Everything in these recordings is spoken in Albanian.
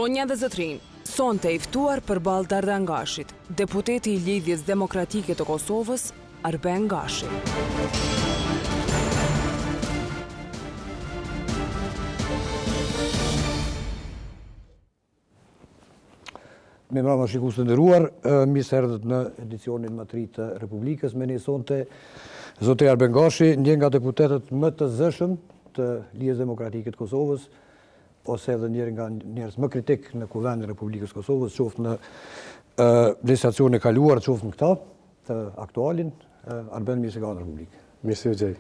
Zonja dhe zotërinj, sonte i ftuar përballë Dardan Gashit, deputeti i Lidhjes Demokratike të Kosovës, Arben Gashi. Mirëmbrëma shikues të nderuar, mirë se erdhët në edicionin më të ri të Republikës. Me ne sonte zoti Arben Gashi, një nga deputetët më të zëshëm të Lidhjes Demokratike të Kosovës, ose edhe njëri nga njerëz më kritik në Kuvendin e Republikës së Kosovës, qoftë në legjislacionin e kaluar, qoftë në këtë të aktualin. Arben, mirë se ke ardhur në Republikë. Mirë se ju gjej.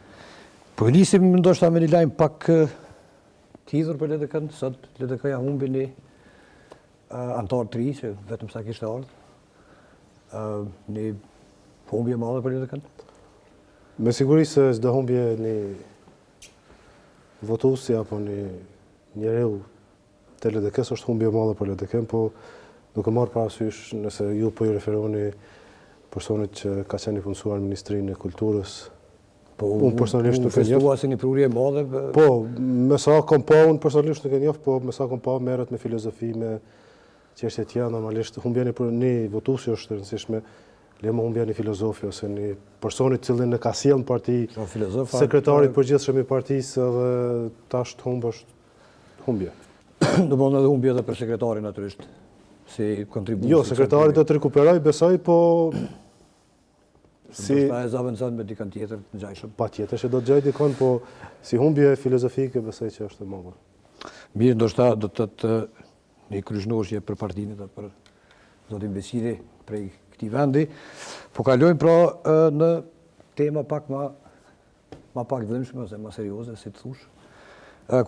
Po nisim ndoshta me një lajm pak Të hidhur për LDK-në, sot LDK-ja humbi një anëtar të ri që vetëm sa kishte ardhur. Një humbje e madhe për LDK-në. Me siguri se çdo humbje një votuesi apo një njeriu të LDK-së është humbje e madhe për LDK-në, po duke marrë parasysh nëse ju po i referoni personit që ka qenë i punësuar në Ministrinë e Kulturës, Po, unë personalisht nuk e njoh. U si një prurje e madhe. Po, me sa kom pa, unë personalisht nuk e njoh, po me sa kom pa merret me filozofi, me çështje tjera, normalisht humbja një për një votuesi është e rëndësishme, le më humbja një filozofi ose një personi të cilin e ka sjellë në parti, po, sekretari i përgjithshëm i partisë edhe tash të humb është humbje. Domethënë edhe humbje edhe për sekretarin natyrisht, si kontribues. Jo, sekretari do të rikuperojë, besoj, po Si Ndoshta e zavendëson me dikën tjetër të ngjashëm. Patjetër që do të gjejë dikon, po si humbje filozofike besoj që është e madhe. Mirë, ndoshta do të thotë një kryzhnoshje për partinë dhe për zotin Beqiri prej këtij vendi. Po kalojmë pra në tema pak ma ma pak të dhimbshme ose ma serioze, si të thush.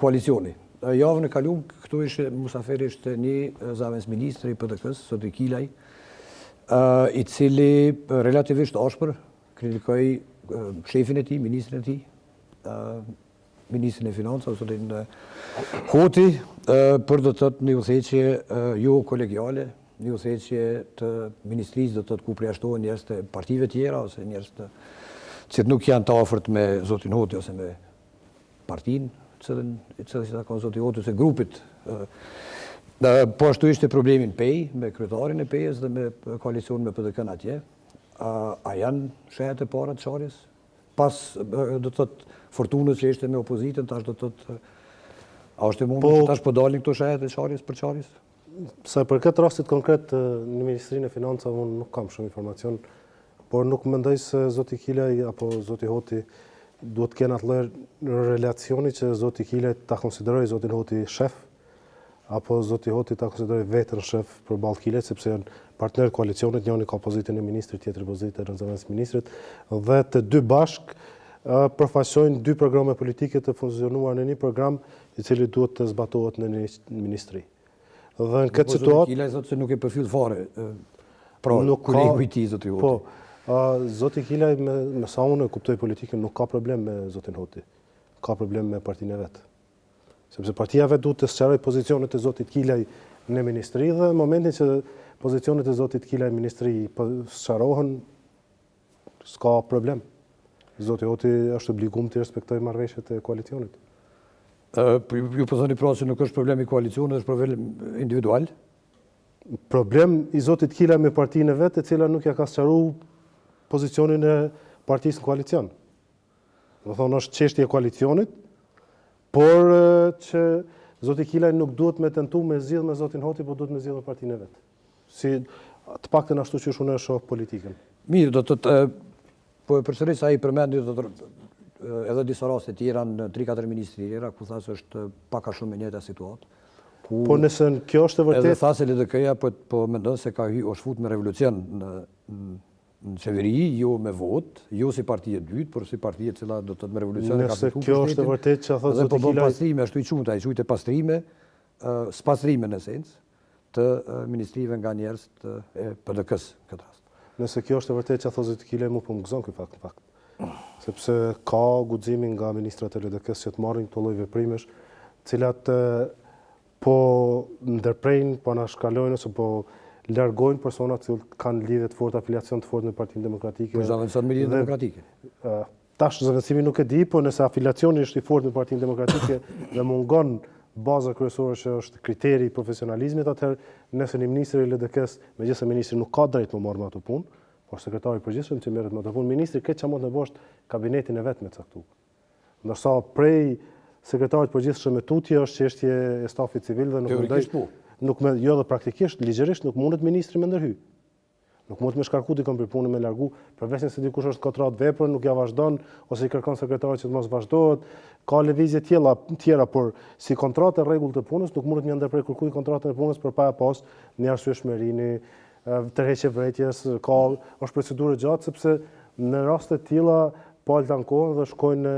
Koalicioni. Javën e kaluar këtu ishte musafir ishte një zëvendësministër i PDK-së, zoti Kilaj, i cili relativisht ashpër kritikoi shefin e tij, ministrin e tij, ministrin e Financave, zotin Hoti, për do të thotë një udhëheqje jo kolegiale, një udhëheqje të ministrisë do të thotë ku përjashtohen njerëz të partive tjera ose njerëz të cilët nuk janë të afërt me zotin Hoti ose me partinë, cilën i cilës i takon zoti Hoti ose grupit. Po ashtu ishte problemi në Pejë, me kryetarin e Pejës dhe me koalicionin me PDK-në atje. A, a janë shenjat e para të çarjes? Pas, do të thotë, fortunës që ishte me opozitën, tash do të thotë, a është e mundur po, që tash po dalin këto shenjat e çarjes përçarjes? Sa i përket rastit konkret në Ministrinë e Financave, unë nuk kam shumë informacion, por nuk mendoj se zoti Kilaj apo zoti Hoti duhet të kenë atë lloj relacioni që zoti Kilaj ta konsiderojë zotin Hoti shef, apo zoti Hoti ta konsiderojë veten shef përballë Kilajt, sepse janë partnerë koalicionit, njëri ka pozitën e ministrit, tjetri pozitën e zëvendësministrit, dhe të dy bashkë përfaqësojnë dy programe politike të fuzionuar në një program i cili duhet të zbatohet në një ministri. Dhe në këtë situatë... Zoti Kilaj thotë se nuk e përfill fare, pra, nuk kolegu i tij, zoti Hoti. Po, zoti Kilaj, me, me sa unë e kuptoj politikën, nuk ka problem me zotin Hoti, ka problem me partinë e vet. Sepse partia e vet duhet të sqarojë pozicionet e zotit Kilaj në ministri dhe në momentin që pozicionet e zotit Kilaj në ministri po sqarohen, s'ka problem. Zoti Hoti është obliguar të respektojë marrëveshjet e koalicionit. Po ju po thoni pra se nuk është problem i koalicionit, është problem individual? Problem i zotit Kilaj me partinë e vet, e cila nuk ja ka sqaruar pozicionin e partisë në koalicion. Domethonë, është çështje e koalicionit, por që zoti Kilaj nuk duhet me tentu me zgjidh me zotin Hoti, po duhet me zgjidh me partinë e vet. Si të paktën ashtu qysh unë e shoh politikën. Mirë, do të të po e përsëris ai përmendi do të edhe disa raste tjera në 3-4 ministri tjera ku tha se është pak a shumë e njëjta situatë. Ku po nëse kjo është e vërtetë. Edhe tha se LDK-ja po po mendon se ka hy është fut me revolucion në në qeveri, jo me votë, jo si parti e dytë, por si parti e cila do të thotë me revolucion e ka fituar pushtetin. Nëse kjo është e vërtetë që thotë zoti Kilaj. Dhe po bën pastrime, ashtu i quante, ai quajte pastrime, spastrime në esencë të ministrive nga njerëz të PDK-së në këtë rast. Nëse kjo është e vërtetë që thotë zoti Kilaj, mu po më gëzon ky fakt në fakt. Sepse ka guximin nga ministrat e LDK-së që të marrin këto lloj veprimesh, të cilat po ndërprejnë, po anashkalojnë ose po largojnë persona të cilët kanë lidhje të forta, afiliacion të fortë me Partinë Demokratike. Po zëvendëson me Lidhjen Demokratike. Tash zëvendësimi nuk e di, po nëse afiliacioni është i fortë me Partinë Demokratike dhe mungon baza kryesore që është kriteri i profesionalizmit, atëherë nëse një ministër i LDK-së, megjithëse ministri nuk ka drejt me u marrë me ato punë, por sekretari i përgjithshëm që merret me ato punë, ministri këtë që mund të bëjë kabinetin e vet me caktu. Ndërsa prej sekretarit të përgjithshëm e tutje është çështje e stafit civil dhe nuk mendoj po. nuk me jo dhe praktikisht ligjërisht nuk mundet ministri me ndërhy. Nuk mundet me shkarku dikon prej pune me largu, përveç nëse dikush është kontratë vepër, nuk ja vazhdon ose i kërkon sekretarit që të mos vazhdohet. Ka lëvizje tjera, tjera, por si kontratë e rregullt të punës nuk mundet me ndërpre kërkuj kontratën e punës për pa e pas një arsyeshmëri, një tërheqje vërejtjes, ka është procedurë e gjatë sepse në raste të tilla palët ankohen dhe shkojnë në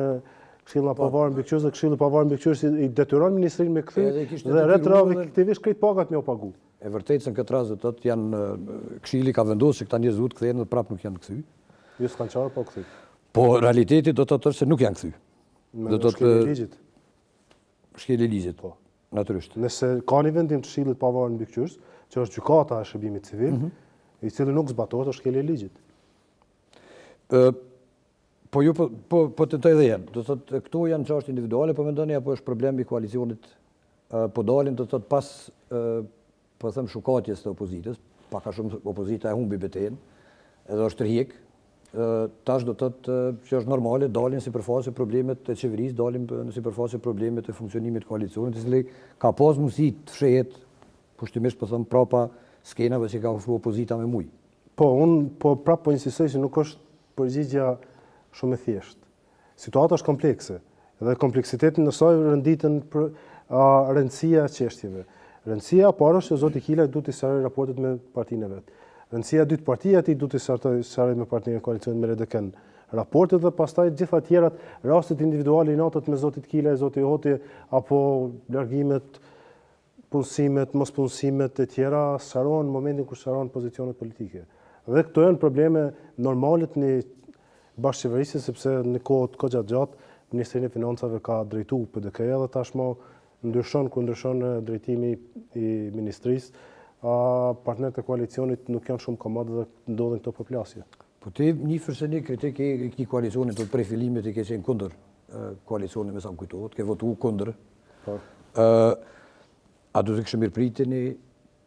Këshillin e po. Pavarur Mbikëqyrës dhe Këshilli i Pavarur Mbikëqyrës i detyron ministrinë me kthy dhe retroaktivisht krejt pagat me u pagu. E vërtetë se në këtë rast do të thotë janë Këshilli ka vendosur që këta njerëz duhet të kthehen dhe prapë nuk janë kthy. Jo s'kanë qarë pa u kthy. Po realiteti do të thotë se nuk janë kthy. Do të thotë shkelje ligjit. Shkelje ligjit. Po. Natyrisht. Nëse ka një vendim të Këshillit Pavarur Mbikëqyrës, që është gjykata e shërbimit civil, mm -hmm. i cili nuk zbatohet është shkelje ligjit. Ë Po ju po po po tentoj edhe jam. Do thotë këto janë çështje individuale, po mendoni apo është problem i koalicionit po dalin do të thotë pas po them shukatjes të opozitës, pak a shumë opozita e humbi betejën, edhe është tërhjek, tash do të thotë që është normale, dalin në sipërfaqe problemet e qeverisë, dalin në sipërfaqe problemet e funksionimit të koalicionit, i cili ka pas mundësi të fshehet kushtimisht po them prapa skenave që ka ofru opozita me muj. Po, unë po prapë po insistoj se nuk është përgjigja shumë e thjeshtë. Situata është komplekse dhe kompleksitetin e saj renditen për a, rëndësia e çështjeve. Rëndësia e parë është që zoti Kilaj duhet të sqarojë raportet me partinë e vet. Rëndësia e dytë partia e tij duhet të sqarojë sqarojë me partinë e koalicionit me LDK-n. Raportet dhe pastaj gjitha tjerat, rastet individuale inatet me zotit Kilaj, zoti Hoti apo largimet punësimet, mospunësimet e tjera sqarohen në momentin kur sqarohen pozicionet politike. Dhe këto janë probleme normale të një bashkëqeverisje sepse në kohë të goxha gjatë Ministrinë e Financave ka drejtu PDK-ja dhe tashmë ndryshon kur ndryshon drejtimi i ministrisë, a partnerët e koalicionit nuk janë shumë komod dhe ndodhin këto përplasje. Po ti njifër se një kritik i këtij koalicionit të prej fillimit i ke qenë kundër koalicionit me sa më kujtohet, ke votu kundër. Po. A do të kishe mirëpritë një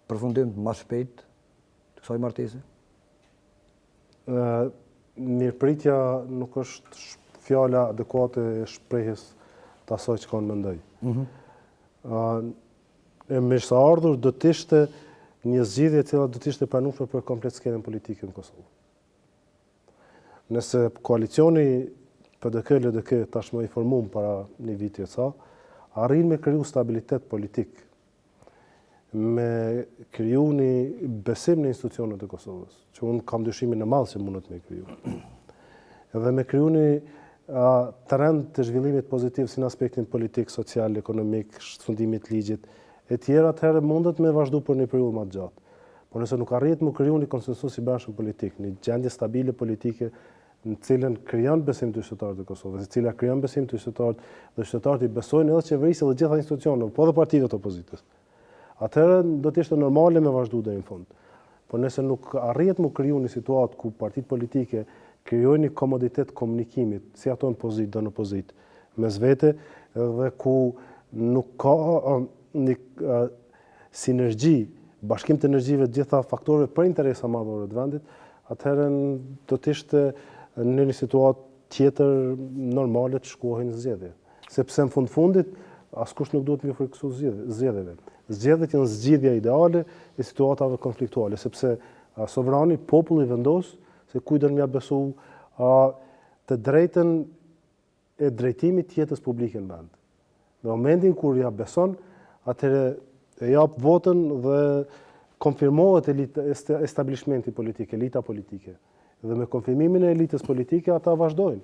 përfundim ma shpejt të kësaj martese? Mirëpritja nuk është fjala adekuate e shprehjes të asaj që unë mendoj. Mm -hmm. E mirëseardhur do të ishte një zgjidhje e cila do të ishte pranueshme për komplet skenën politike në Kosovë. Nëse koalicioni PDK-LDK tashmë i formum para një viti e ca, arrin me kriju stabilitet politik, me kriju një besim në institucionet e Kosovës, që unë kam dyshimin e madh që mundet me kriju. Edhe me kriju një trend të zhvillimit pozitiv si në aspektin politik, social, ekonomik, sundimit ligjit, e tjera, atëherë mundet me vazhdu për një periudhë më të gjatë. Por nëse nuk arrihet me kriju një konsensus i brendshëm politik, një gjendje stabile politike në cilën krijon besim te qytetarët e Kosovës, e cila krijon besim te qytetarët dhe qytetarët i besojnë edhe qeverisë dhe gjitha institucioneve, po edhe partive të opozitës. Atëherë do të ishte normale me vazhdu deri në fund. Por nëse nuk arrihet me kriju një situatë ku partitë politike krijojnë një komoditet komunikimit, si ato në pozitë dhe në opozitë, mes vete, dhe ku nuk ka një sinergji, bashkim të energjive të gjitha faktorëve për interesa madhore të vendit, atëherë do të ishte në një situatë tjetër normale të shkohej në zgjedhje. Sepse në fund fundit, askush nuk duhet me iu frikësu zgjedhjeve. Zgjedhjet janë zgjidhja ideale e situatave konfliktuale, sepse sovrani, populli vendos se kujt don me ia besu të drejtën e drejtimit të jetës publike në vend. Në momentin kur ja beson, atëherë e jap votën dhe konfirmohet elita, establishmenti politik, elita politike. Dhe me konfirmimin e elitës politike, ata vazhdojnë.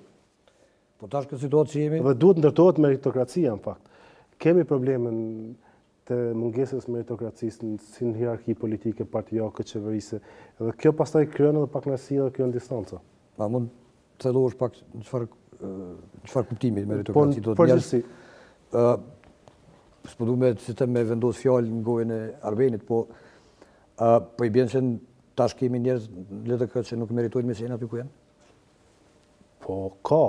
Po tash këtë situatë që jemi? Dhe duhet ndërtohet meritokracia, në fakt. Kemi probleme të mungesës meritokracisë si në hierarki politike, partiake, qeverisëse. Dhe kjo pastaj krijon edhe pakënaqësi dhe krijon distanca. A mund të thellohesh pak në çfarë në çfarë kuptimi meritokraci po, do të njerëz? Ë s'po du me si të me vendos fjalë në gojën e Arbenit, po ë po i bjen se tash kemi njerëz në LDK që nuk meritojnë me qenë aty ku janë? Po ka.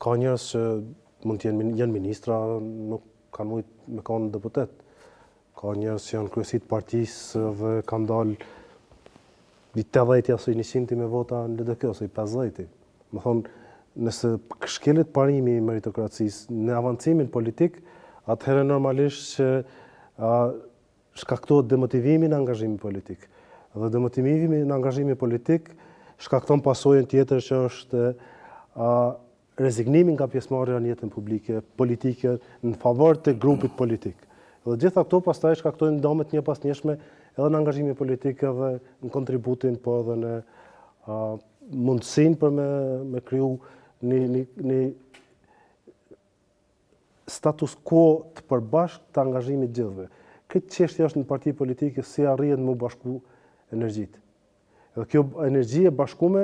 Ka njerëz që mund të jenë janë ministra, nuk. kanë mujtë me kanë deputet. Ka njerëz që janë kryesi të partisë dhe kanë dalë i 80 ose i 100 me vota në LDK ose i 50. Domethonë, nëse shkelet parimi i meritokracisë në avancimin politik, atëherë normalisht që a, shkaktohet demotivimi në angazhimin politik. Dhe demotivimi në angazhimin politik shkakton pasojën tjetër që është a, rezignimi nga pjesëmarrja në jetën publike, politike, në favor të grupit politik. Dhe gjitha këto pastaj shkaktojnë dëme të njëpasnjëshme edhe në angazhimin politik edhe në kontributin, po edhe në mundësinë për me, me kriju një, një, një status quo të përbashkët të angazhimit gjithëve. Këtë çështje është në parti politike si arrihet me bashku energjitë. Dhe kjo energji e bashkume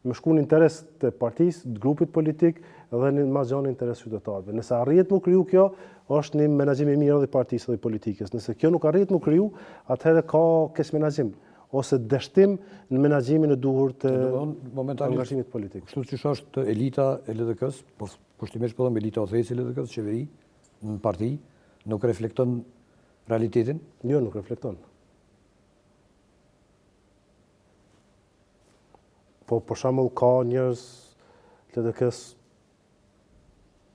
me shku në interes të partisë, të grupit politik dhe në ma gjanë interes qytetarëve. Nëse arrihet m'u kriju kjo, është një menaxhim i mirë edhe i partisë dhe i politikës. Nëse kjo nuk arrihet m'u kriju, atëherë ka keqmenaxhim ose dështim në menaxhimin e duhur të angazhimit politik. Kështu që është elita e LDK-së, po kushtimisht po them elita udhëheqëse e LDK-së, qeveri, në parti, nuk reflekton realitetin? Jo, nuk reflekton. Po për shembull ka njerëz të LDK-së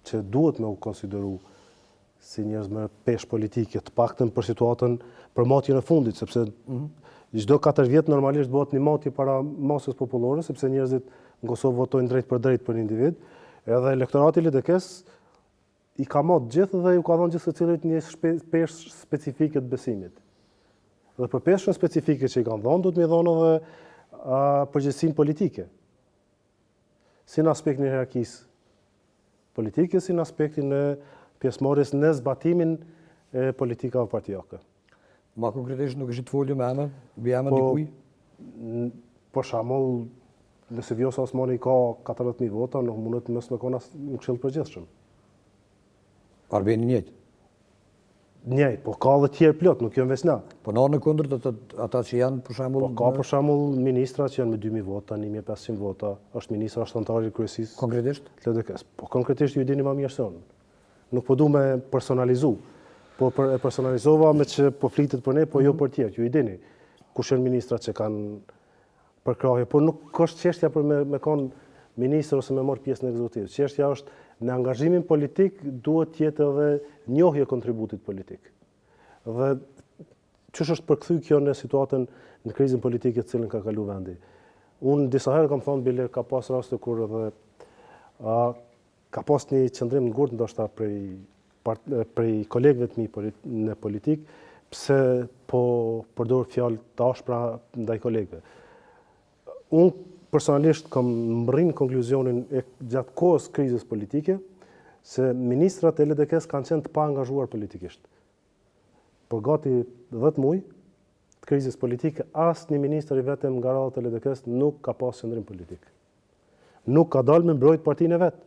që duhet me u konsideru si njerëz me peshë politike, të paktën për situatën për matjen e fundit, sepse mhm. çdo 4 vjet normalisht bëhet një matje para masës popullore, sepse njerëzit në Kosovë votojnë drejtpërdrejt për një individ, edhe elektorati i LDK-së I ka matë gjithë dhe ju ka dhënë gjithsecilit një peshë specifike të besimit. Dhe për peshën specifike që i kanë dhënë, duhet me i dhënë edhe përgjegjësinë politike. Si në aspektin e hierarkisë politike, si në aspektin e pjesëmarrjes në zbatimin e politikave partiake. Ma konkretisht nuk ishit folju me emër, mbiemër po, dikuj? Për shembull, nëse Vjosa Osmani ka 40.000 vota, nuk mundet mos me konë në këshill të përgjithshëm. Arbeni njëjtë? Njëjtë, po ka dhe tjerë plot, nuk janë veç na. Po në anën kundërt, ata, ata që janë, për shembull... Po ka për shembull ministra që janë me 2.000 vota, 1.500 vota, është ministra, është anëtar i kryesisë. Konkretisht? LDK-së. Po konkretisht ju i dini ma mirë se unë. Nuk po du me personalizu, po për, e personalizova meqë po flitet për ne, po jo mhm. për tjerë, ju i dini. Kush janë ministrat që kanë përkrahje, por nuk është çështja për me, me kon ministër ose me marrë pjesë në ekzekutiv. Çështja është në angazhimin politik duhet të jetë edhe njohje e kontributit politik. Dhe qysh është përkthy kjo në situatën në krizën politike të cilën ka kalu vendi. Unë disa herë kam thonë bile ka pas raste kur edhe a, Ka pas një qëndrim të ngurtë ndoshta prej prej kolegëve të mi në politikë, pse po përdor fjalë të ashpra ndaj kolegëve. Unë personalisht kam mbërri në konkluzionin e gjatë kohës krizës politike se ministrat e LDK-së kanë qenë të paangazhuar politikisht. Për gati 10 muaj të krizës politike, asnjë ministër i vetëm nga radhët e LDK-së nuk ka pas qëndrim politik. Nuk ka dalë me mbrojt partinë e vet.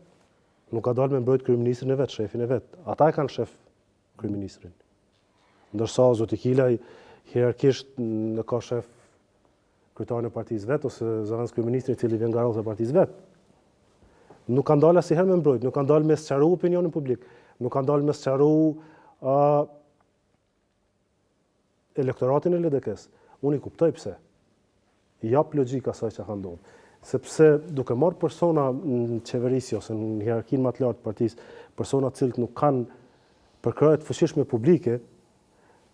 Nuk ka dalë me mbrojt kryeministrin e vet, shefin e vet. Ata e kanë shef kryeministrin. Ndërsa zoti Kilaj hierarkisht e ka shef kryetarin e partisë vet ose zëvendës kryeministrin i cili vjen nga radhët e partisë vet. Nuk kanë dalë asnjëherë me mbrojt, nuk kanë dalë me sqaru opinionin publik, nuk kanë dalë me sqaru uh, elektoratin e LDK-së. Unë i kuptoj pse. I jap logjikë asaj që ka ndodhur. Sepse duke marrë persona në qeverisje ose në hierarkinë më të lartë të partisë, persona të cilët nuk kanë përkrahje të fuqishme publike,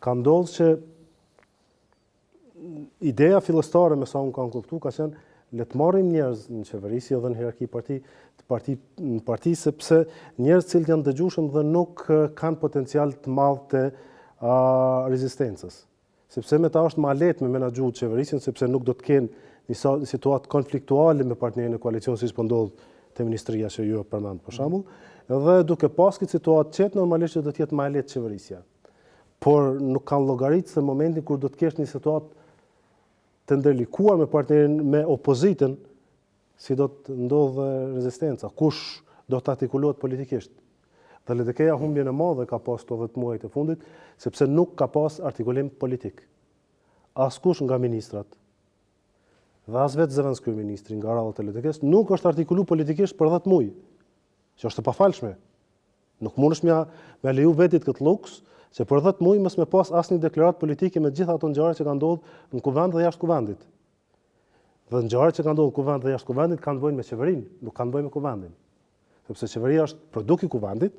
ka ndodhur që Ideja fillestare me sa unë kam kuptu ka qenë le të marrim njerëz në qeverisje dhe në hierarki parti, të parti në parti sepse njerëz të cilët janë dëgjueshëm dhe nuk kanë potencial të madh të a, rezistencës. Sepse me ta është ma lehtë me menaxhu qeverisjen sepse nuk do të kenë një situatë konfliktuale me partnerin e koalicionit siç po ndodh te ministria që ju e përmend për shembull, dhe duke pas këtë situatë qetë normalisht që do të jetë ma e lehtë qeverisja. Por nuk kanë llogaritë se momentin kur do të kesh një situatë të ndërlikuar me partnerin, me opozitën, si do të ndodhë rezistenca, kush do të artikulohet politikisht. Dhe LDK-ja humbjen e madhe ka pas këto 10 muajt e fundit, sepse nuk ka pas artikulim politik. Askush nga ministrat dhe as vetë zëvendëskryeministri nga radhët e LDK-së nuk është artikulu politikisht për 10 muaj, që është e pafalshme. Nuk mundesh me ia leju vetit këtë luks, që për 10 muaj mos me pas asnjë deklaratë politike me gjitha ato ngjarje që kanë ndodhur në kuvend dhe jashtë kuvendit. Dhe ngjarjet që kanë ndodhur në kuvend dhe jashtë kuvendit kanë të bëjnë me qeverinë, nuk kanë të bëjnë me kuvendin. Sepse qeveria është produkt i kuvendit,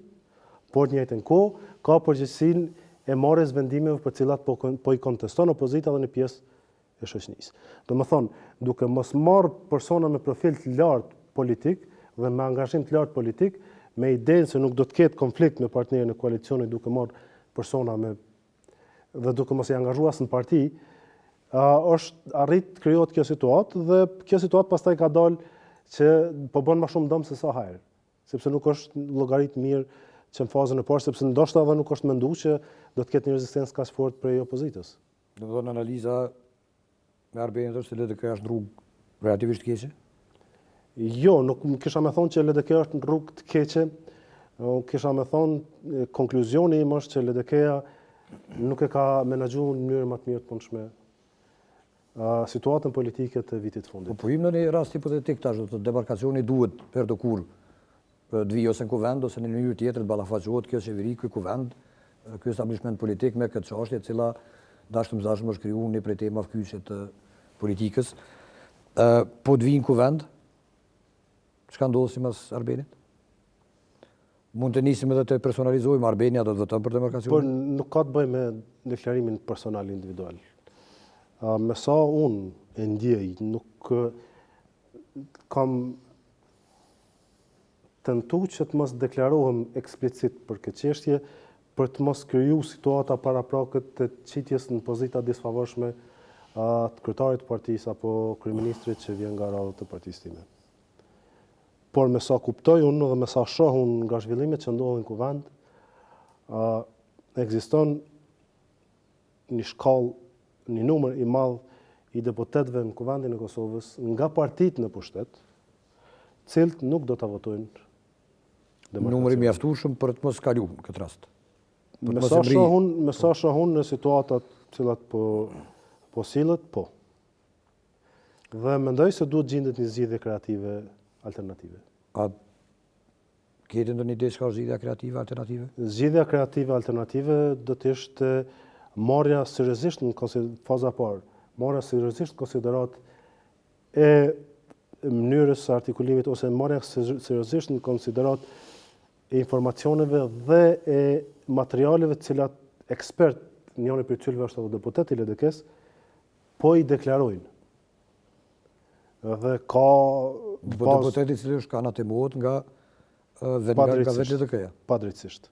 por në të njëjtën kohë ka përgjegjësinë e marrjes vendimeve për të cilat po, po i konteston opozita dhe një pjesë e shoqënisë. Domethënë, duke mos marrë persona me profil të lartë politik dhe me angazhim të lartë politik, me idenë se nuk do të ketë konflikt me partnerin e koalicionit duke marrë persona me dhe duke mos i angazhuar as në parti, është arrit të krijohet kjo situatë dhe kjo situatë pastaj ka dalë që po bën më shumë dëm se sa hajër, sepse nuk është llogarit mirë që në fazën e parë, sepse ndoshta edhe nuk është mendu që do të ketë një rezistencë kaq fort prej opozitës. Domethënë analiza e Arbenit është se LDK është në rrugë relativisht të keqe? Jo, nuk kisha me thonë që LDK është në rrugë të keqe. Kisha me thonë, konkluzioni im është që LDK-ja nuk e ka menaxhu në mënyrë më të mirë të mundshme situatën politike të vitit të fundit. Po po në një rast hipotetik tash, do të demarkacioni duhet herëdokur të vijë ose në kuvend ose në një mënyrë tjetër të ballafaqohet kjo qeveri, ky kuvend, ky establishment politik me këtë çështje e cila dashtë s'dashtë është kriju një prej temave kyçe të politikës. Ë po të vijë në kuvend, çka ndodh sipas Arbenit? Mund të nisim edhe të personalizojmë Arbeni a do të voton për demarkacionin? Por nuk ka të bëjë me deklarimin personal individual. Me sa unë e ndjej, nuk kam tentu që të mos deklarohem eksplicit për këtë çështje, për të mos kriju situata paraprake të qitjes në pozita disfavorshme të kryetarit të partisë apo kryeministrit që vjen nga radhët e partisë time. Por me sa kuptoj unë dhe me sa shoh unë nga zhvillimet që ndodhin në kuvend, ekziston një shkallë, një numër i madh i deputetëve në Kuvendin e Kosovës nga partitë në pushtet, të cilët nuk do ta votojnë demarkacionin. Numër i mjaftueshëm për të mos kalu në këtë rast. Me sa shoh unë, me sa shoh unë në situatat të cilat po po sillet, po. Dhe mendoj se duhet gjindet një zgjidhje kreative alternative. A Ke ti ndonjë ide çka është zgjidhja kreative alternative? Zgjidhja kreative alternative do të ishte marrja seriozisht në faza e parë, marrja seriozisht në konsideratë e mënyrës së artikulimit ose marrja seriozisht në konsideratë e informacioneve dhe e materialeve të cilat ekspertë, njëri prej cilëve është edhe deputet i LDK-së, po i deklarojnë. Dhe ka... Po deputeti i cili është anatemohet nga vetë nga nga vetë LDK-ja. Padrejtësisht.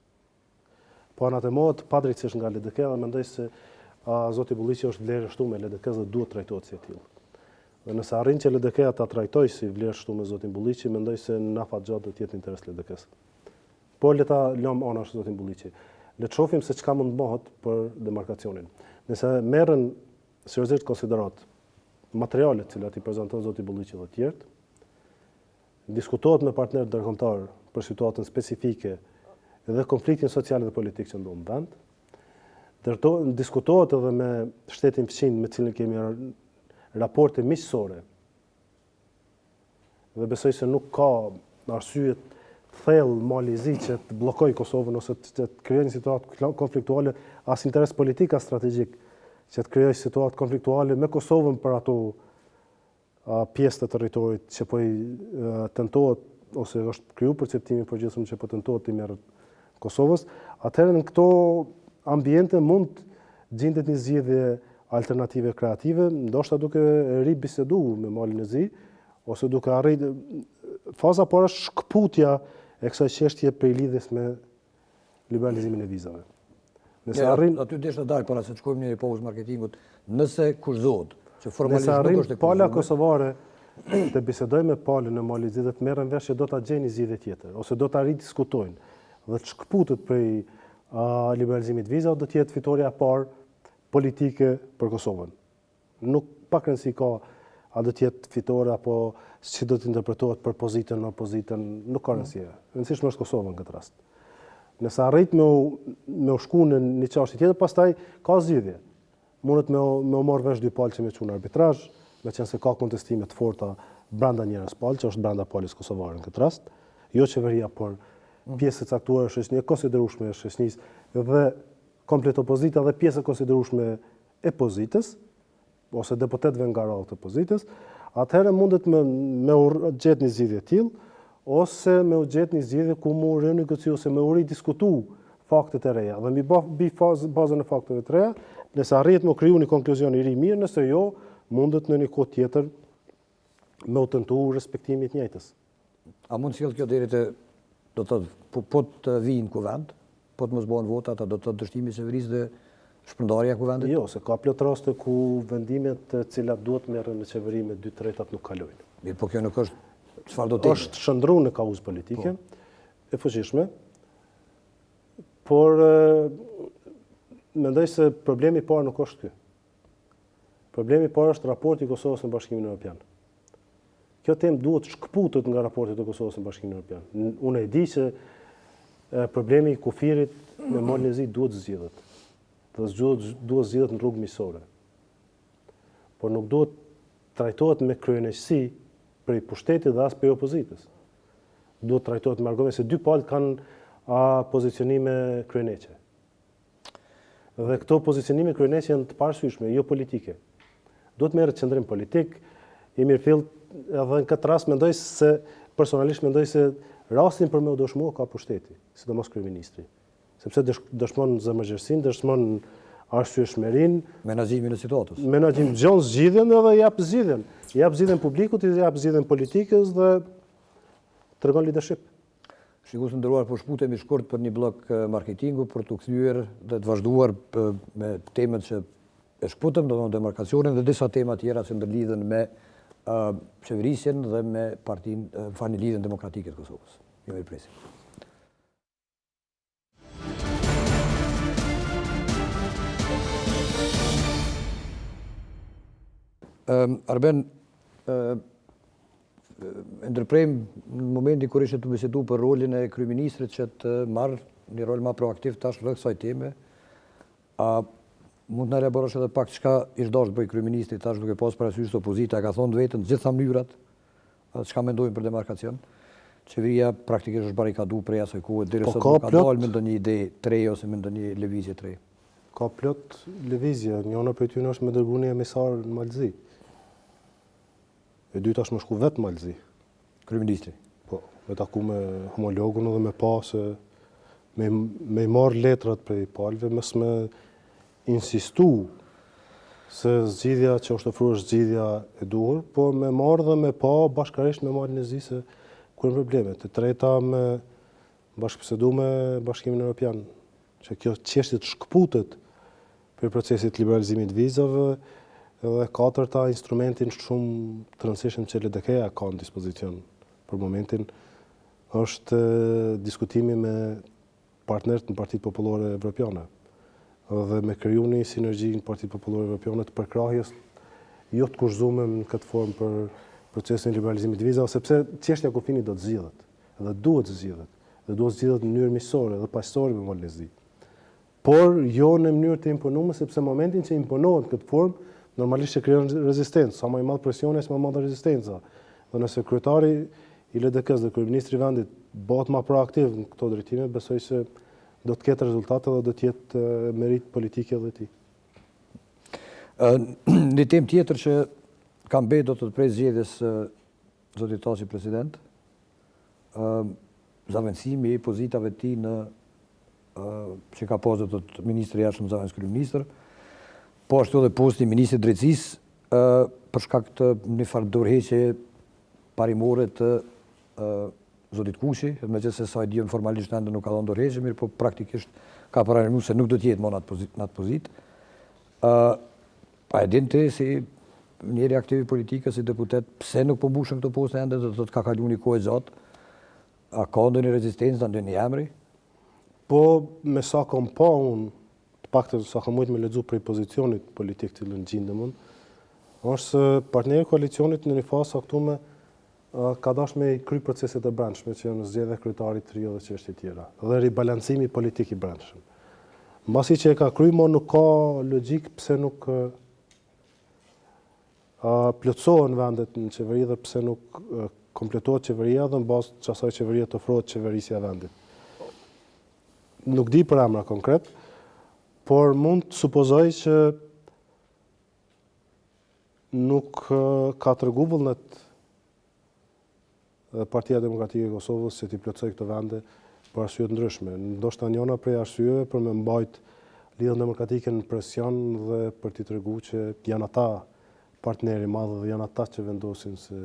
Po anatemohet padrejtësisht nga LDK-ja dhe mendoj se a, zoti Bulliqi është vlerë e shtume e LDK-së dhe duhet trajtohet si e tillë. Dhe nëse arrin që LDK-ja ta trajtojë si vlerë shtume zotin Bulliqi, mendoj se në afatgjatë do të jetë në interes LDK-së. Por le ta lëmë anash zotin Bulliqi. Le të shohim se çka mund të bëhet për demarkacionin. Nëse merren seriozisht konsideratë materialet të cilat i prezanton zoti Bulliqi dhe të tjerët, diskutohet me partnerët ndërkombëtarë për situatën specifike dhe konfliktin social dhe politik që ndodh në vend. Dërto, diskutohet edhe me shtetin fqinj me cilin kemi raporte miqësore Dhe besoj se nuk ka arsye të thellë Mali i Zi që të bllokojë Kosovën ose të, të krijojë një situatë konfliktuale, as interes politik as strategjik që të krijojë situatë konfliktuale me Kosovën për ato pjesë të territorit që po i tentohet ose është kriju perceptimi i përgjithshëm që po tentohet t'i merret Kosovës, atëherë në këto ambiente mund të gjindet një zgjidhje alternative kreative, ndoshta duke ribisedu me Malin e Zi, ose duke arrit faza e parë është shkëputja e kësaj çështje prej lidhjes me liberalizimin e vizave. Nëse ja, arrin aty desha të dal para se të shkojmë në një pauzë marketingut, nëse kushtëzohet që formalisht nuk është e pala kosovare të bisedojë me palën e Malit Zi dhe të merren vesh që do ta gjejnë një zgjidhje tjetër ose do ta ridiskutojnë dhe të shkëputet prej uh, liberalizimit të vizave, do të jetë fitorja e parë politike për Kosovën. Nuk pak rëndësi ka a do të jetë fitore apo si do të interpretohet për pozitën, opozitën, nuk ka rëndësi. E rëndësishme është Kosova në këtë rast. Nëse arrit me u, me u shku në një çështje tjetër, pastaj ka zgjidhje. Mundet me u, me u marrë vesh dy palë që me çu në arbitrazh, meqenëse ka kontestime të forta brenda njërës palë, që është brenda palës kosovare në këtë rast, jo qeveria, por mhm. pjesë e caktuar e shoqënisë, e konsiderueshme e shoqënisë dhe komplet opozita dhe pjesë e konsiderueshme e pozitës, ose deputetëve nga radhët e pozitës, atëherë mundet me, me u gjetë një zgjidhje e tillë, ose me u gjetë një zgjidhje ku me u renegociu ose me u ridiskutu faktet e reja dhe mbi mbi fazë, bazën e fakteve të reja, nëse arrihet me u kriju një konkluzion i ri mirë, nëse jo, mundet në një kohë tjetër me u tentu respektimi i të njëjtës. A mund të sjellë kjo deri te, do të thotë, po, po të vijë në kuvend, po të mos bëhen votat, a do të thotë dështimi i qeverisë dhe shpërndarja e kuvendit? Jo, se ka plot raste ku vendimet të cilat duhet merren në qeveri me dy tretat nuk kalojnë. Mirë, po kjo nuk është çfarëdo teme. Është shndërru në kauzë politike po. e fuqishme, por mendoj se problemi i parë nuk është ky. Problemi i parë është raporti i Kosovës në Bashkimin Evropian. Kjo temë duhet të shkëputet nga raportet e Kosovës në Bashkimin Evropian. Unë e di që problemi i kufirit me Malin e Zi duhet zgjidhet. Dhe duhet zgjidhet në rrugë miqësore. Por nuk duhet trajtohet me kryeneçësi prej pushtetit dhe as prej opozitës. Duhet trajtohet me argumente se dy palët kanë a, pozicionime kryeneçe. Dhe këto pozicionime kryeneçe janë të paarsyeshme, jo politike. Duhet merret qëndrim politik, i mirëfilltë, edhe në këtë rast mendoj se, personalisht mendoj se rastin për me u dëshmu ka pushteti, sidomos kryeministri. Sepse dëshmon zemërgjerësinë, dëshmon arsyeshmërinë, menaxhimin e situatës. Menaxhim gjon zgjidhjen edhe jap zgjidhjen. Jap zgjidhjen publikut, i jap zgjidhjen politikës dhe tregon leadership. Shikues të nderuar, po shkëputemi shkurt për një bllok marketingu për t'u kthyer dhe të vazhduar me temën që e shkëputëm, do të thonë demarkacionin dhe disa tema tjera që ndërlidhen me qeverisjen dhe me partinë, falni Lidhjen Demokratike të Kosovës. Ju mirëpresim. Arben, e ndërprem në momentin kur ishe tu bisedu për rolin e kryeministrit që të marrë një rol ma proaktiv tash rreth kësaj teme, a mund të na elaborosh edhe pak çka ish dashtë të bëjë kryeministri tash duke pas parasysh se opozita e ka thonë të vetën të gjitha mënyrat, çka mendojnë për demarkacion. Qeveria praktikisht është barrikadu prej asaj kohe deri po sot nuk ka dalë me ndonjë ide të re ose me ndonjë lëvizje të re. Ka plot lëvizje, njëna prej tyre është me dërgu një emisar në Mal të Zi. E dyta është me shku vetë në Mal të Zi. Kryeministri. Po, me taku me homologun edhe me pa se me, me i marrë letrat prej palëve, mos me insistu se zgjidhja që është ofruar është zgjidhja e duhur, por me marrë dhe me pa bashkarisht me Malin e Zi se ku janë problemet. E treta me bashkëbisedu me Bashkimin Evropian, që kjo çështje të shkëputet prej procesit të liberalizimit të vizave, dhe e katërta instrumentin shumë të rëndësishëm që LDK-ja ka në dispozicion për momentin është diskutimi me partnerët në Partitë Popullore Evropiane dhe me kriju një sinergji në Partitë Popullore Evropiane të përkrahjes jo të kushtëzume në këtë formë për procesin e liberalizimit të vizave, sepse çështja e kufinit do të zgjidhet dhe duhet të zgjidhet dhe duhet të zgjidhet në mënyrë miqësore dhe paqësore me Malin e Zi. Por jo në mënyrë të imponuar, sepse momentin që imponohet në këtë formë, normalisht që krijon rezistencë, sa më i madh presioni, aq më e madhe rezistenca. Dhe nëse kryetari i LDK-së dhe kryeministri i vendit bëhet më proaktiv në këto drejtime, besoj se do të ketë rezultate dhe do të jetë meritë politike edhe e tij. Një temë tjetër që ka mbetë do të thotë prej zgjedhjes zotit Thaçi president, zavendësimi i pozitave të tij në që ka pas do të thotë ministri i jashtëm zëvendëskryeministër, po ashtu edhe posti i ministrit të drejtësisë për shkak të një farë dorëheqje parimore të zotit Kuçi, megjithëse sa e di unë formalisht ende nuk ka dhënë dorëheqje, mirëpo praktikisht ka paralajmëruar se nuk do të jetë më në atë pozitë. A e din ti si njeri aktiv i politikës, si deputet, pse nuk po mbushen këto poste ende, do të thotë ka kalu një kohë e gjatë, a ka ndonjë rezistencë, ndonjë emri? Po, me sa kom pa unë, të paktën sa kom mujtë me lexu prej pozicionit politik të cilën gjindem unë, është se partneri i koalicionit në një fazë të caktume ka dashur me i kry proceset e brendshme që janë zgjedhja e kryetarit të ri dhe çështje tjera dhe ribalancimi politik i brendshëm. Mbasi që e ka kry, mo nuk ka logjikë pse nuk plotësohen vendet në qeveri dhe pse nuk kompletohet qeveria dhe në bazë të asaj qeverie të ofrohet qeverisja e vendit. Nuk di për emra konkret, por mund të supozoj që nuk ka tregu vullnet Partia Demokratike e Kosovës që t'i plotësojë këto vende për arsye të ndryshme. Ndoshta njëna prej arsyeve për me mbajt Lidhjen Demokratike në presion dhe për t'i tregu që janë ata partneri i madh dhe janë ata që vendosin se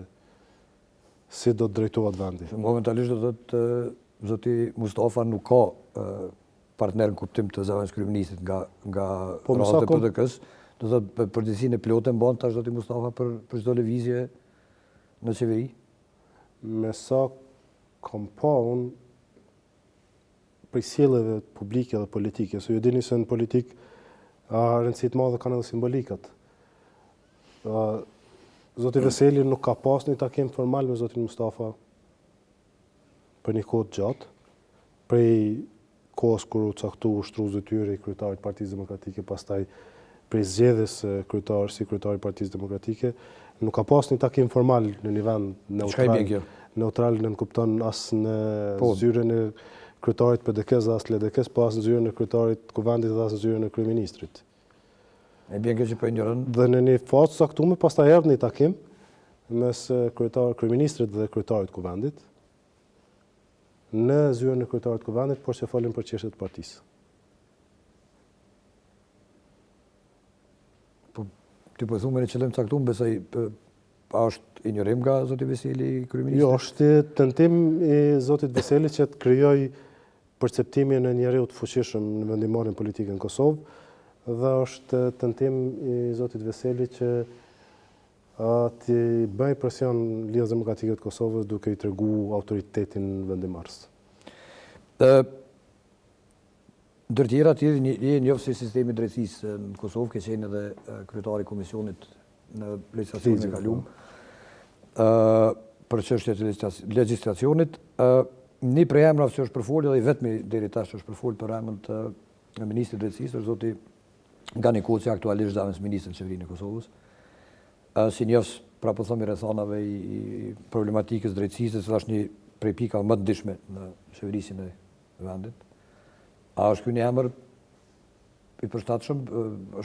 si do të drejtohet vendi. Momentalisht do të thotë zoti Mustafa nuk ka partner në kuptim të zëvendëskryeministrit nga nga po, radhët e PDK-së, do të thotë përgjegjësinë e plotë e mban tash zoti Mustafa për për çdo lëvizje në qeveri. Me sa kam pa unë prej sjelljeve publike dhe politike, se ju dini se në politikë rëndësi të madhe kanë edhe simbolikat. Zoti Veseli nuk ka pas një takim formal me zotin Mustafa për një kohë të gjatë, prej kohës kur u caktu ushtrues detyre i kryetarit të Partisë Demokratike, pastaj prej zgjedhjes së kryetar si kryetar i Partisë Demokratike, nuk ka pas një takim formal në një vend neutral. Neutral nënkupton as në po. zyrën e kryetarit PDK-së dhe as LDK-së, po as në zyrën e kryetarit të Kuvendit dhe as në zyrën e kryeministrit. E bjen kjo që po injoron. Dhe në një fazë të caktume pastaj erdhi një takim mes kryetar kryeministrit dhe kryetarit të Kuvendit në zyrën e kryetarit të Kuvendit, por që folën për çështje të partisë. Po ti po thu me një qëllim të caktuar, besoj a është injorim nga zoti Veseli kryeministri? Jo, është tentim i zotit Veseli që të krijojë perceptimin e njeriut të fuqishëm në vendimmarrjen politike në Kosovë dhe është tentim i zotit Veseli që t'i bëjë presion Lidhjes Demokratike të Kosovës duke i tregu autoritetin vendimmarrës. Ndër tjera, ti je njohës i sistemit të drejtësisë në Kosovë, ke qenë edhe kryetar i komisionit në legjislacionin e kalum, për çështjet e legjislacionit. Një prej emrave që është përfolë dhe i vetmi deri tash është përfolë për emër të ministrit të drejtësisë, është zoti Gani Koci, aktualisht zëvendësministër në Qeverinë e Kosovës. Si njohës, pra po themi rrethanave i, i problematikës drejtësisë, e cila është një prej pikave më të ndjeshme në qeverisjen e vendit. A është ky një emër i përshtatshëm?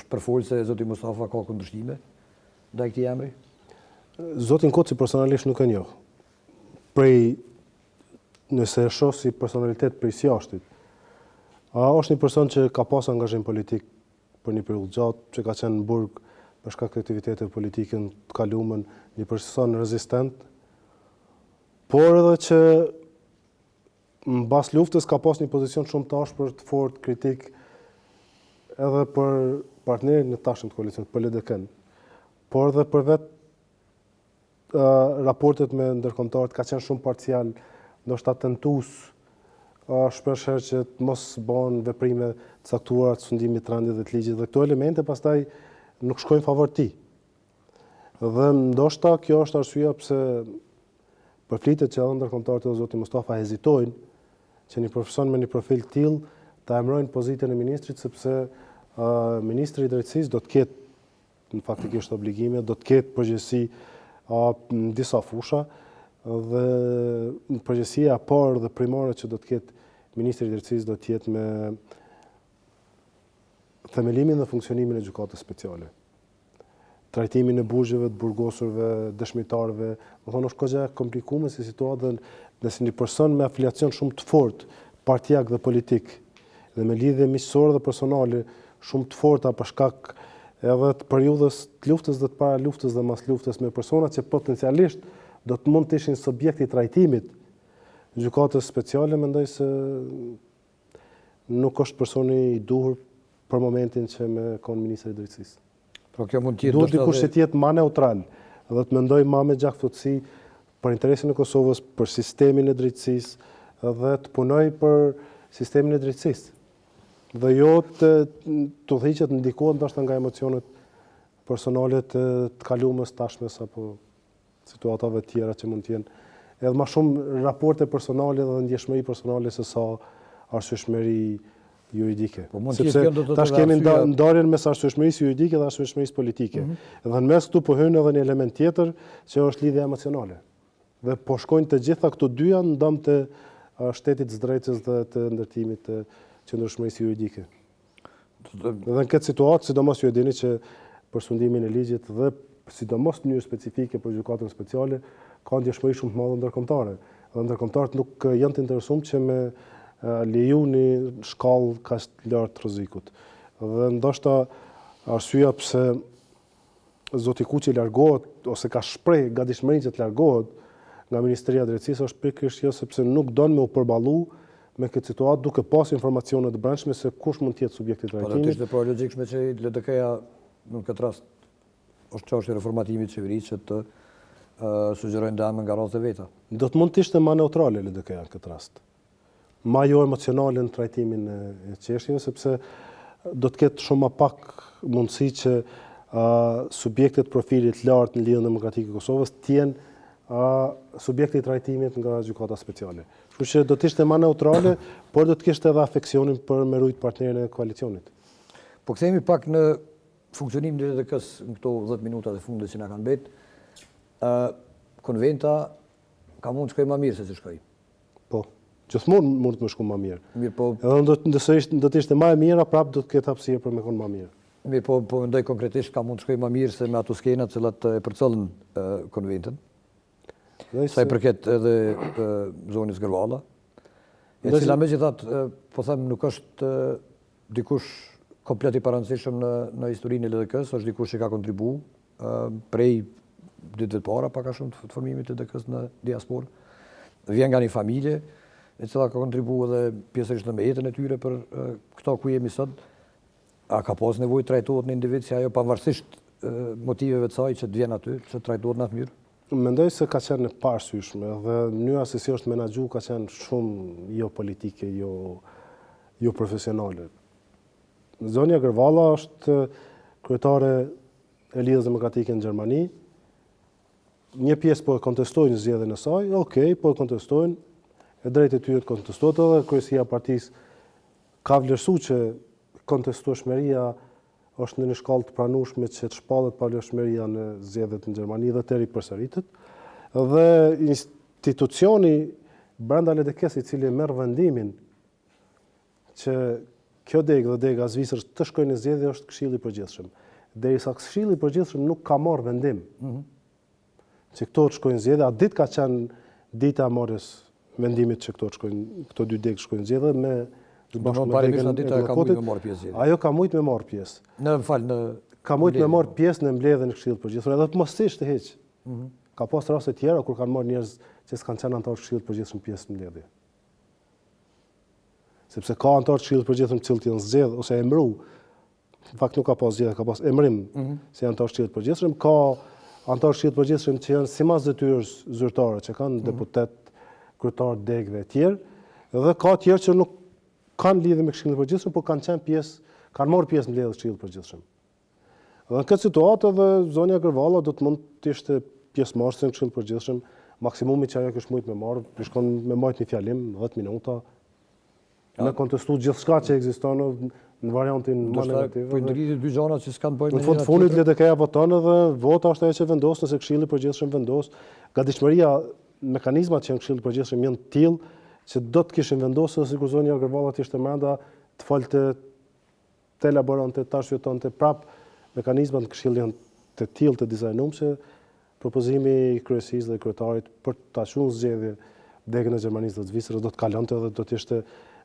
Është përfolë se zoti Mustafa ka kundërshtime ndaj këtij emri? Zotin Koci personalisht nuk e njoh. Prej nëse e shoh si personalitet prej së jashtit. A është një person që ka pas angazhim politik për një periudhë gjatë, që ka qenë në burg për shkak të aktiviteteve politike në të kalumen, një person rezistent, por edhe që mbas luftës ka pas një pozicion shumë të ashpër, të fortë, kritik edhe për partnerin e tashëm të koalicionit, për LDK-n, por edhe për vetë raportet me ndërkombëtarët ka qenë shumë parcial, ndoshta tentues shpesh herë që të mos bëhen veprime të caktuara të sundimit të rendit dhe të ligjit dhe këto elemente pastaj nuk shkojnë në favor të tij. Dhe ndoshta kjo është arsyeja pse përflitet që edhe ndërkombëtarët edhe zoti Mustafa hezitojnë që një person me një profil të tillë ta emërojnë pozitën e ministrit sepse uh, ministri i drejtësisë do të ketë në faktikisht obligime, do të ketë përgjegjësi në disa fusha dhe në përgjegjësia e parë dhe primare që do të ketë ministri i drejtësisë do të jetë me themelimin dhe funksionimin e gjykatës speciale. Trajtimin e burgjeve, të burgosurve, dëshmitarëve, domethonë është kogja e komplikume si situatë dhe nëse një person me afiliacion shumë të fortë partiak dhe politik dhe me lidhje miqësore dhe personale shumë të forta për shkak edhe të periudhës të luftës dhe të para luftës dhe mas luftës me persona që potencialisht do të mund të ishin subjekt i trajtimit gjykatës speciale, mendoj se nuk është personi i duhur për momentin që me konë ministër i drejtësisë. Pra kjo mund të jetë Duhet dikush që të jetë ma neutral dhe të mendojë ma me gjakftohtësi për interesin e Kosovës, për sistemin e drejtësisë dhe të punojë për sistemin e drejtësisë. Dhe jo të të udhëhiqet ndikohet ndoshta nga emocionet personale të të kalumes, tashmes apo situatave të tjera që mund të jenë edhe ma shumë raporte personale dhe ndjeshmëri personale se sa arsyeshmëri juridike. Po mund të jetë kjo do të tash kemi ndarjen mes arsyeshmërisë juridike dhe arsyeshmërisë politike. Mm -hmm. Dhe në mes këtu po hyn edhe një element tjetër që është lidhja emocionale. Dhe po shkojnë të gjitha këto dyja në dëm të shtetit të drejtës dhe të ndërtimit të. qëndrueshmërisë juridike. Dhe në këtë situatë, sidomos ju e dini që për sundimin e ligjit dhe sidomos në mënyrë specifike për gjykatën speciale, ka ndjeshmëri shumë të madhe ndërkombëtare. Dhe ndërkombëtarët nuk janë të interesuar që me leju një shkallë kaq të lartë të rrezikut. Dhe ndoshta arsyeja pse zoti Kuçi largohet ose ka shpreh gatishmërinë që të largohet nga Ministria e Drejtësisë është pikërisht kjo sepse nuk don me u përballu me këtë situatë duke pas informacione të brendshme se kush mund të jetë subjekti i trajtimit. Po do të ishte pra logjikshme që LDK-ja në këtë rast është çështje reformatimit të qeverisë që të sugjerojnë dhe emër nga radhët e veta. Do të mund të ishte ma neutrale LDK-ja në këtë rast. Ma jo emocionale në trajtimin e çështjeve, sepse do të ketë shumë ma pak mundësi që subjektet profilit lartë në Lidhjen Demokratike të Kosovës të jenë subjekti i trajtimit nga gjykata speciale. Kështu që do të ishte ma neutrale, por do të kishte edhe afeksionin për me rujt partnerin e koalicionit. Po kthehemi pak në funksionimin e LDK-së në këto 10 minutat e fundit që na kanë mbet. Konventa ka mund të shkojë ma mirë se që shkoi. Po, gjithmonë mund të me shku ma mirë. Mirë, po... Edhe do të, nëse ishte, do të ishte ma e mira, prapë do të ketë hapësirë për me konë ma mirë. Mirë, po, po mendoj konkretisht ka mund të shkojë ma mirë se me ato skena të cilat e përcollën konventën. Dhe Sa i përket edhe zonjës Gërvalla, e cila megjithatë, po them, nuk është dikush komplet i parëndësishëm në, në historinë e LDK-së, është dikush që ka kontribu prej ditëve të para, pak a shumë të formimit të LDK-së në diasporë. Vjen nga një familje, e cila ka kontribu edhe pjesërisht në me jetën e tyre për këto ku jemi sot. A ka pas nevojë të trajtohet një individ si ajo pavarësisht motiveve të saj që të vjen aty, që të trajtohet në atë mënyrë? Mendoj se ka qenë e paarsyeshme dhe mënyra se si është menaxhu ka qenë shumë jo politike, jo jo profesionale. Zonja Gërvalla është kryetare e Lidhjes Demokratike në Gjermani. Një pjesë po e kontestojnë zgjedhjen e saj, ok, po e kontestojnë, e drejtë e tyre të kontestohet edhe kryesia e partisë ka vlerësu që kontestueshmëria është në një shkallë të pranueshme që të shpallet pavlefshmëria në zgjedhjet në Gjermani dhe të ripërsëritet. Dhe institucioni brenda LDK-së i cili merr vendimin që kjo degë dhe dega e Zvicrës të shkojnë në zgjedhje është Këshilli i Përgjithshëm. Derisa Këshilli i Përgjithshëm nuk ka marrë vendim mm -hmm. që këto të shkojnë në zgjedhje, atë ditë ka qenë dita e marrjes vendimit që këto të shkojnë, këto dy degë të shkojnë në zgjedhje me së bashku me degën e Gllakotit. Me marrë pjesë Ajo ka mujt me marrë pjesë. Në, më fal, në ka mujt me marrë pjesë në mbledhjen e Këshillit të Përgjithshëm, edhe të mos ishte hiç. Mm -hmm. Ka pas raste tjera kur kanë marrë njerëz që s'kanë qenë anëtarë të Këshillit të Përgjithshëm pjesë në mbledhje. Sepse ka anëtarë të Këshillit të Përgjithshëm të cilët janë zgjedh ose emëru. Në fakt nuk ka pas zgjedhje, ka pas emërim mm -hmm. si anëtar të Këshillit të Përgjithshëm, ka anëtarë të Këshillit të Përgjithshëm që janë simas detyrës zyrtare, që kanë mm -hmm. deputet, kryetar degëve e tjerë, dhe ka tjerë që nuk kanë lidhje me Këshillin e Përgjithshëm, por kanë qenë pjesë, kanë marrë pjesë në mbledhje të Këshillit të Përgjithshëm. Dhe në këtë situatë edhe zonja Gërvalla do të mund të ishte pjesëmarrëse në Këshill të Përgjithshëm, maksimumi që ajo kish mujt me marrë, ish kon me majt një fjalim, 10 minuta, me kontestu gjithçka që ekziston në variantin më negativ. Po ndërlidhi dy gjëra që s'kan të bëjnë me Në fund fundit LDK-ja voton edhe vota është ajo që vendos nëse Këshilli i Përgjithshëm vendos. Gatishmëria, mekanizmat që janë në Këshill të Përgjithshëm janë të tillë që do të kishin vendosur edhe sikur zonja Gërvalla të ishte mrenda të folte të elaboronte, të arsyetonte prapë mekanizmat në Këshill janë të tillë të dizajnum që propozimi i kryesisë dhe kryetarit për ta çuar në zgjedhje degën e Gjermanisë dhe të Zvicrës do të kalonte dhe do të ishte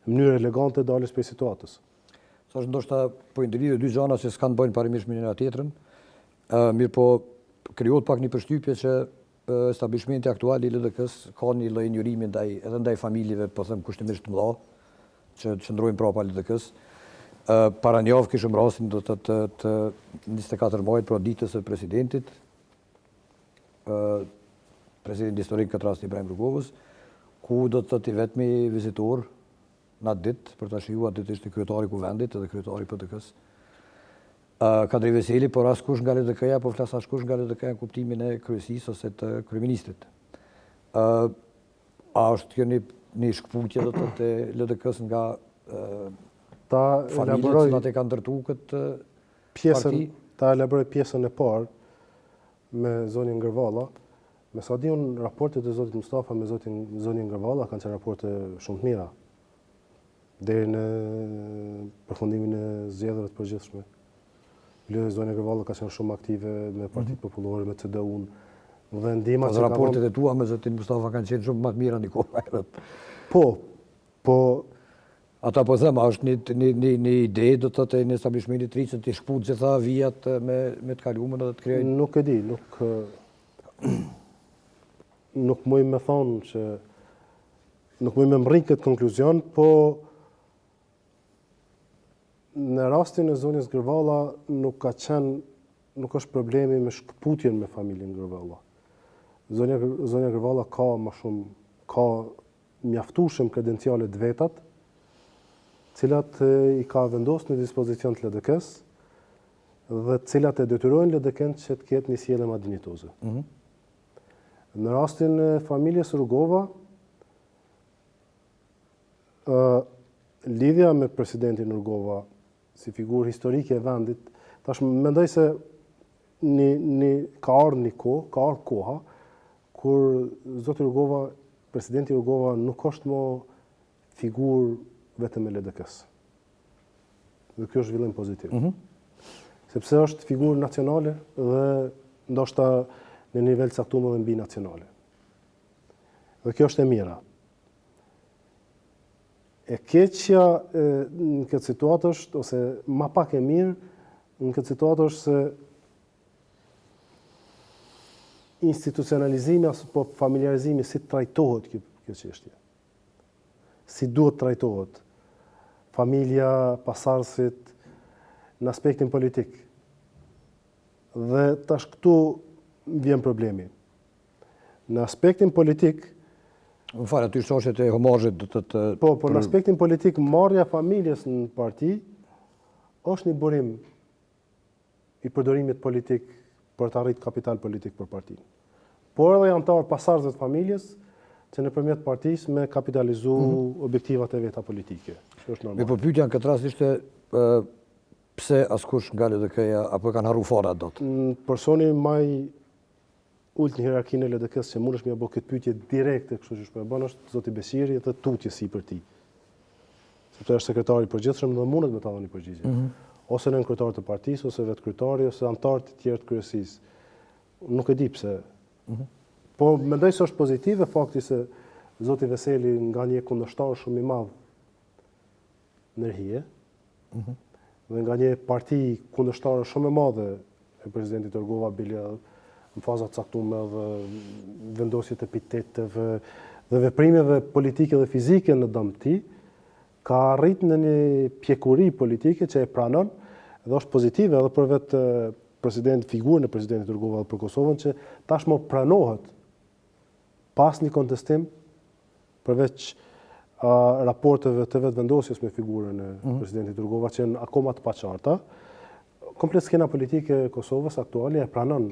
mënyrë elegante e daljes prej situatës. Thashë ndoshta po i ndërlidh dy gjëra që s'kan të bëjnë parimisht me njëra tjetrën. Ë mirëpo krijohet pak një përshtypje që establishmenti aktual i LDK-së ka një lloj injorimi ndaj edhe ndaj familjeve, po them kushtimisht të mëdha, që qëndrojnë prapa LDK-së. Para një javë kishim rastin do të të, të 24 majit, pra ditës së presidentit, presidenti historik këtë rast Ibrahim Rugovës, ku do të thotë i vetmi vizitor në atë ditë, për ta shijuar atë ditë ishte kryetari i Kuvendit edhe kryetari i PDK-së. Kadri Veseli, por askush nga LDK-ja, po flas askush nga LDK-ja në kuptimin e kryesisë ose të kryeministrit. A është kjo një një shkëputje do të thotë e LDK-së nga ta elaboroj të cilat e kanë ndërtu këtë pjesën, parti? Ta elaboroj pjesën e parë me zonjën Gërvalla. Me sa di unë, raportet e zotit Mustafa me zotin zonjën Gërvalla kanë qenë raporte shumë të mira. Deri në përfundimin e zgjedhjeve të përgjithshme. Bile zonja Gërvalla ka qenë shumë aktive me Partitë mhm. Popullore, me CDU-n, dhe ndihma po, që ka Raportet e tua me zotin Mustafa kanë qenë shumë më të mira një kohë më herët. Po, po... Ata po them, a është një, një, një, një ide, do të thotë, një establishmenti të ri që t'i shkëput gjitha vijat me, me të kalumen edhe të krijojnë? Nuk e di, nuk... Nuk muj me thonë që... Nuk muj me mrri këtë konkluzion, po në rastin e zonjës Gërvalla nuk ka qenë, nuk është problemi me shkëputjen me familjen Gërvalla. Zonja, zonja Gërvalla ka më shumë, ka mjaftueshëm kredenciale të vetat, cilat i ka vendosur në dispozicion të LDK-së dhe të cilat e detyrojnë LDK-në që të ketë një sjellje më dinjitoze. Mm -hmm. Në rastin e familjes Rugova, ë lidhja me presidentin Rugova si figurë historike e vendit, tash mendoj se një, një, ka ardhur një kohë, ka ardhur koha kur zoti Rugova, presidenti Rugova nuk është më figurë vetëm e LDK-së. Dhe kjo është zhvillim pozitiv. Mm -hmm. Sepse është figurë nacionale dhe ndoshta në nivel të caktuar edhe mbinacionale. Dhe kjo është e mira. E keqja në këtë situatë është, ose ma pak e mirë, në këtë situatë është se institucionalizimi apo familjarizimi si trajtohet kjo, kjo çështje. Si duhet trajtohet familja, pasardhësit në aspektin politik. Dhe tash këtu vjen problemi. Në aspektin politik... Më fal, aty shoshet e homazhit do të të... Po, po në aspektin politik, marrja e familjes në parti është një burim i përdorimit politik për të arrit kapital politik për partinë. Por edhe anëtarë pasardhës të familjes që nëpërmjet partisë me kapitalizu mm -hmm. objektivat e veta politike. Që është normal. Mirëpo pyetja në këtë rast ishte pse askush nga LDK-ja apo e kanë harru fare atë datë? Mm, personi ma i ulët në hierarkinë e LDK-së që mundesh me ia bo këtë pyetje direkte, kështu që po e bën është zoti Beqiri dhe tutje sipër tij. Sepse është sekretari i përgjithshëm dhe mundet me ta dhënë një përgjigje. Mm -hmm. Ose nënkryetar të partisë, ose vetë kryetari, ose anëtarë të tjerë të kryesisë. Nuk e di pse. Mm -hmm. Po mendoj se është pozitive fakti se zoti Veseli nga një kundërshtar shumë i madh në hije, mm -hmm. dhe nga një parti kundërshtare shumë e madhe e presidentit Rugova, bile në faza të caktume dhe vendosjet e epiteteve dhe veprimeve politike dhe fizike në dëm të tij, ka arrit në një pjekuri politike që e pranon dhe është pozitive edhe për vetë president, figurën e presidentit Rugova dhe për Kosovën që tashmë pranohet pas një kontestim përveç raporteve të vetëvendosjes me figurën e mhm. presidentit Rugova që janë akoma të paqarta, komplet skena politike e Kosovës aktuale e pranon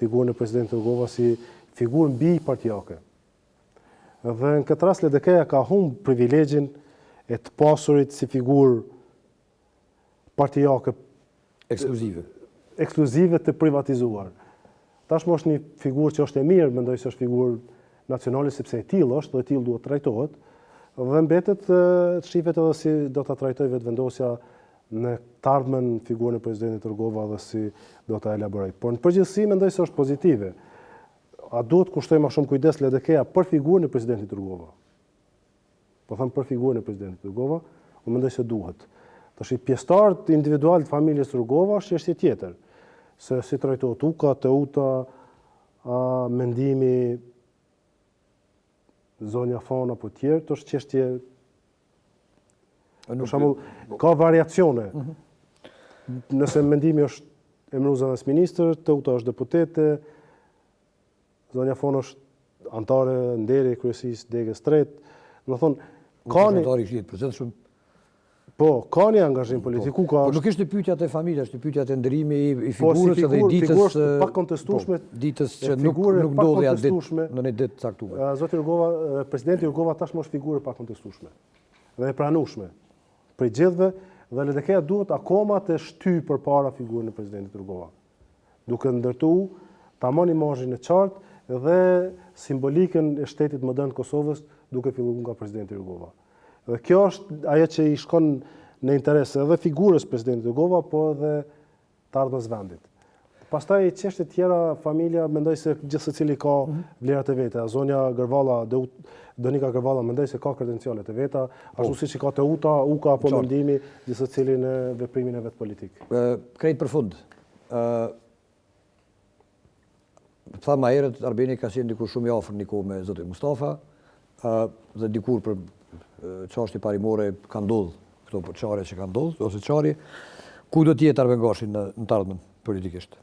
figurën e presidentit Rugova si figurë mbipartiake. Dhe në këtë rast LDK-ja ka humb privilegjin e të pasurit si figurë partiake ekskluzive. Ekskluzive të privatizuar. Tashmë është një figurë që është e mirë, mendoj se është figurë nacionale sepse e tillë është dhe e tillë duhet trajtohet. Dhe mbetet të shifet edhe si do ta trajtojë vetëvendosja në të ardhmen figurën e presidentit Rugova dhe si do ta elaborojë. Por në përgjithësi mendoj se është pozitive. A duhet të kushtojë më shumë kujdes LDK-ja për figurën e presidentit Rugova? Po them për figurën e presidentit Rugova, unë mendoj se duhet. Tash pjesëtarët individual të familjes Rugova është çështje tjetër. Se si trajtohet Uka, Teuta, a, Mendimi, zonja Fona apo tjerë, është çështje Për shembull, ka variacione. Mhm. Nëse Mendimi është emëruar zëvendësministër, Teuta është deputete, Zonja Fona është anëtare nderi e kryesisë degës tretë. Domethënë, ka një... Anëtare i këshillit të përgjithshëm. Po, ka një angazhim politik. Po, po nuk ishte pyetja te familja, ishte pyetja te ndërrimi i po, figurës edhe i ditës... Po, si figurë e pakontestueshme... Po, ditës që nuk, nuk ndodhi atë ditë në një ditë të caktuar. Zoti Rugova, presidenti Rugova tashmë është figurë e pakontestueshme dhe e pranueshme prej gjithëve dhe LDK-ja duhet akoma të shtyjë përpara figurën e presidentit Rugova. duke ndërtu tamam imazhin e qartë dhe simbolikën e shtetit modern të Kosovës duke fillu nga presidenti Rugova. Dhe kjo është ajo që i shkon në interes edhe figurës presidentit Rugova, po edhe të ardhmes vendit. Pastaj çështje tjera, familja, mendoj se gjithsecili ka mhm. vlerat e veta. Zonja Gërvalla, Donika Gërvalla, mendoj se ka kredencialet e veta, po. ashtu siç i ka Teuta, Uka apo Mendimi, gjithsecili në veprimin e vet politik. Krejt për fund, Tha ma herët, Arbeni ka qenë dikur shumë i afër një kohë me zotin Mustafa, dhe dikur për çështje parimore ka ndodhë, këto përçarje që ka ndodhë, ose çarje, ku do të jetë Arben Gashi në, në të ardhmen politikisht?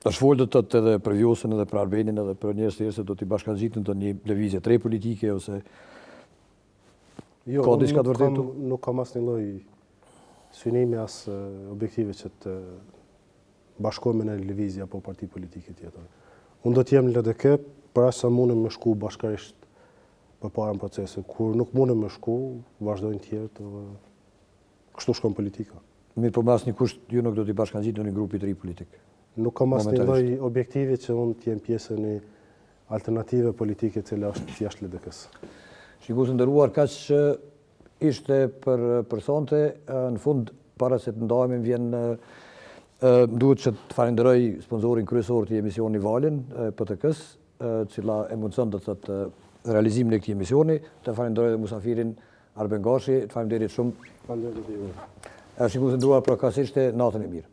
Është folë do të thotë edhe për Vjosën edhe për Arbenin edhe për njerëz tjerë se do t'i bashkangjiten në një lëvizje të re politike ose jo, ka diçka të vërtetë? Nuk kam asnjë lloj synimi as objektivi që të bashkohem me një lëvizje apo parti politike tjetër. Unë do të jem në LDK për aq sa mundem me shku bashkërisht përpara në procese. Kur nuk mundem me shku, vazhdojnë tjerët dhe kështu shkon politika. Mirë, po me asnjë kusht ju nuk do t'i bashkangjiteni ndonjë grupi të ri politik? Nuk kam asnjë lloj objektivi që unë të jem pjesë e një alternative politike e cila është jashtë LDK-së. Shikues të nderuar, kaq Ishte për për sonte, në fund para se të ndahemi më vjen më duhet që të falenderoj sponsorin kryesor të emisionit Valën, PTK-s, cila e mundëson do të thotë realizimin e këtij emisioni, të falenderoj edhe musafirin Arben Gashi, të faleminderit shumë. Faleminderit juve. Shikues të nderuar, pra kaq ishte natën e mirë.